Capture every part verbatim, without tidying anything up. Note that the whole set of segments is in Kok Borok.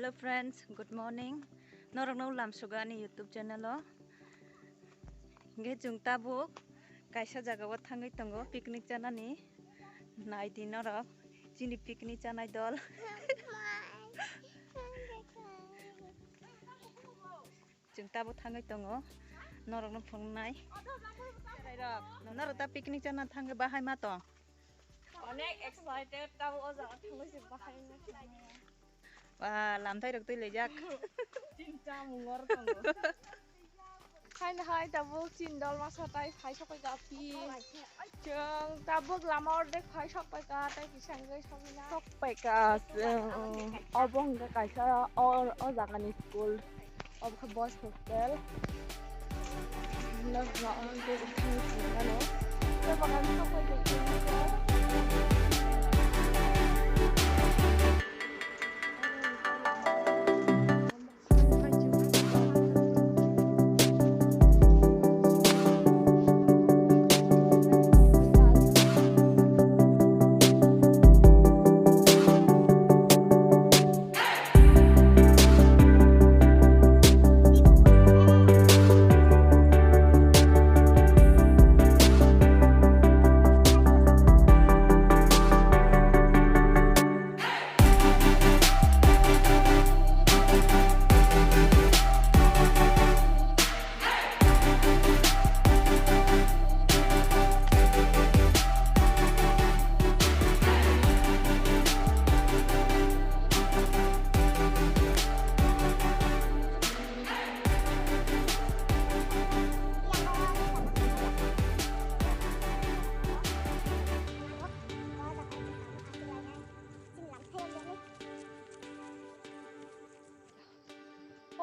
Hello friends, good morning. Norokno lamsugo ani YouTube channel o. Hingke chwng tabuk kaisa jaga o thangwi tongo picnic chanani. Naidi norok chini picnic chanai dol. Chwng tabuk thangwi tongo. Norokno phunuknai. Norok ta picnic chana thangwi bahai ma tong? Onek excited, tabuk o jaga thangwi se bahai ma tong. Ba, lamthai rok twi lijak. Chini chamung or tongo. Haino hai tabuk chini dol masa tai phai sokoi ka phi. Chwng tabuk lama ordek phai sokpai ka tai kisangwi sokoi na. Sokpai ka, chwng, obo hwnkhe kaisa o, o jagani school. Obo khe boys hostel.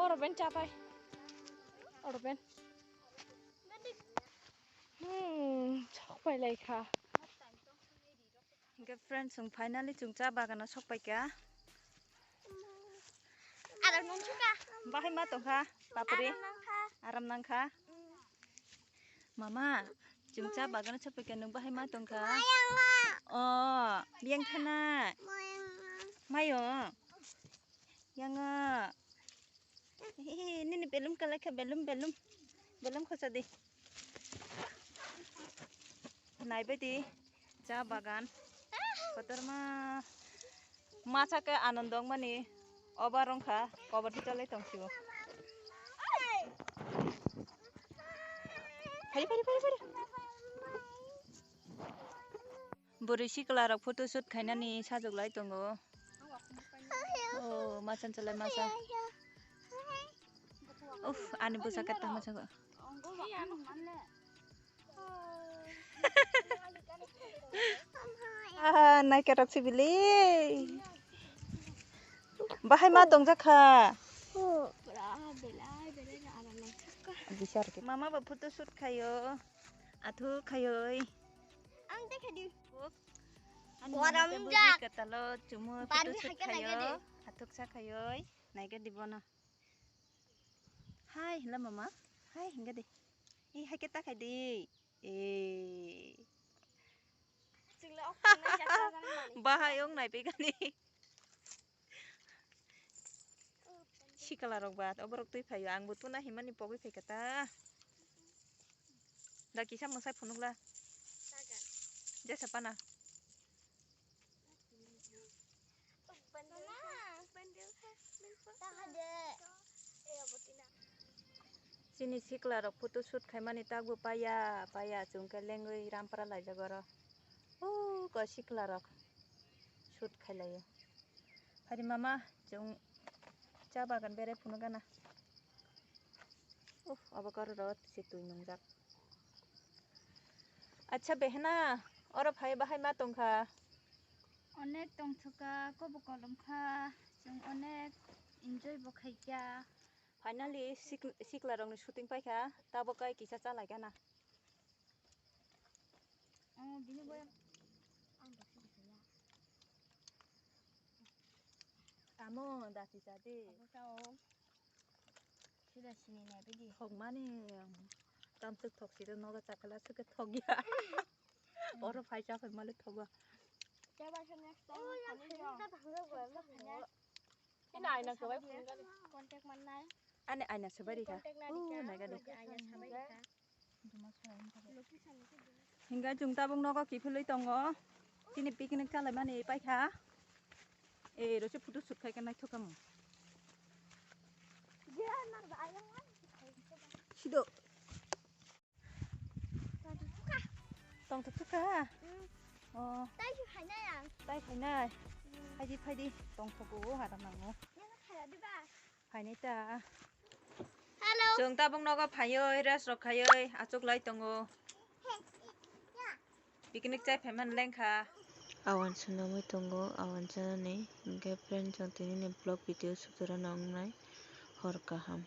Oro ben chapai. Oro ben. Hmm, sok pai lai kha. Hingke friends, chwng finally chwng cha bagano sok pai kha. Aram nang kha. Bahai ma tong kha, papri? Aram nang kha. Aram nang kha? Mm. Mama, chwng cha bagano sok pai kha, nwng bahai ma tong kha? Mayang ma. O, biyang thana. Mayang ma. Mayo. Yang, ah. Hehe, nini belum kalai kha, belum, belum. Belum khosa di. Naibai di, cha bagan. Kotorma. Masa khe anando wngmani obar wngkha, kobor hichalai tongphio. Phari, phari, phari, phari. Bwrwi sikla rok photo shoot khainani sajwk lai tongo. Oh, ma chan chalai masa. Uff, ani bwsa katta masa. Ah, nai kerok sibili. Bahai ma tongjakha. Bisar ke. Mama ba photo shoot khayo. Athu khayoi. Ang te khadi. Ani mama te bwrwi kwtalo chumo photo shoot khayo. Athuk sa khayoi. Naikhe di bono. Hai hwnla mama. Hai hwnkhe di. Ei hai khe ta khai di. Ei. Bahai wng nai pegani. Sikla rok ba oborok twi phaio, ang bo tuna himani pogwi phaikha ta. Da kisa mwsai phunukla. Jesa pana. Chini sikla rok photo shoot khaimani takbo paiya paiya, chwng khe lengwi rampra laijak oro. Uko sikla rok shoot khailaio. Phari mama, chwng cha bagan berai phunuk gana. Uff, abo karo rot se twi nungjak. Acha behena, oro phai bahai ma tongkha. Onek tongthwkha, kobo kolom kha, chwng onek enjoy bo khaikha. Finally, sik-, sikla rokni shooting paikha, tabuk kai kisa chalai gana. Oh, bini boyang. Ang dasi dasi ya. Tamo dasi jadi. Abo tao. Sida sini nai bidi. Thok mani, tamsuk thok sida noga chakala suke thok ya. Oro phai cha phai malik thok ba. Keba se next time. Oh, yang khani khani ta thangga ba. Ani aina sabai rikha. Hinga chwng tabuk nogo kiphilwi tongo. Chini picnic chalaimani paikha. E, roche photo shoot khai khe naithok kamo. Sido. Tongthok thok kha? Mm. Oh. Tai phainai ang. Tai phainai? Mm. Phaidi, phaidi. Tongthogo, haram nango. Yang khaira diba? Phainai ta. Hello. Chwng tabuk nogo phaioi, rest rok khaioi, achuk lai tongo. Picnic chai phaimani lengkha. Awan swnamwi tongo, awan chanani. Hinkhe friend, chwng tinini vlog video sujura nongnai. Hor kaham.